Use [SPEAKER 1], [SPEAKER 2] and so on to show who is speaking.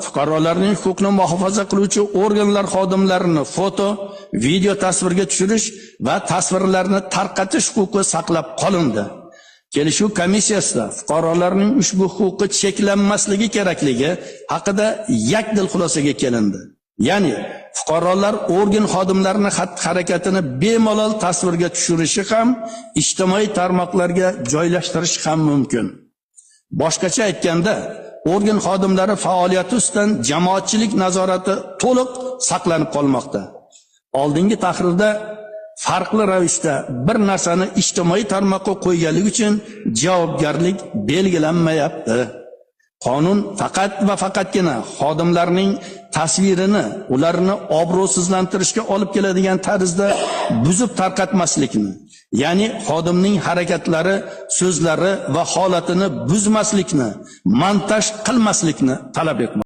[SPEAKER 1] Fuqarolarning huquqini muhofaza qiluvchi organlar xodimlarini foto, video tasvirga tushirish va tasvirlarni tarqatish huquqi saqlab qolindi. Kelishuv komissiyasida fuqarolarning ushbu huquqi cheklanmasligi kerakligi haqida yakdil xulosaga kelindi. Ya'ni fuqarolar organ xodimlarini xatti-harakatini bemalol tasvirga tushirishi ham, ijtimoiy tarmoqlarga joylashtirish ham mumkin. Boshqacha aytganda, organ xodimlari faoliyati ustidan jamoatchilik nazorati to'liq saqlanib qolmoqda. Oldingi tahrirda farqli ravishda bir narsani ijtimoiy tarmoqqa qo'yganlik uchun javobgarlik belgilanmayapti. Qonun faqat va faqatgina xodimlarning tasvirini, ularni obro'sizlantirishga olib keladigan tarzda buzib tarqatmaslikni, ya'ni xodimning harakatlari, so'zlari va holatini buzmaslikni, montaj qilmaslikni talab etmoqda.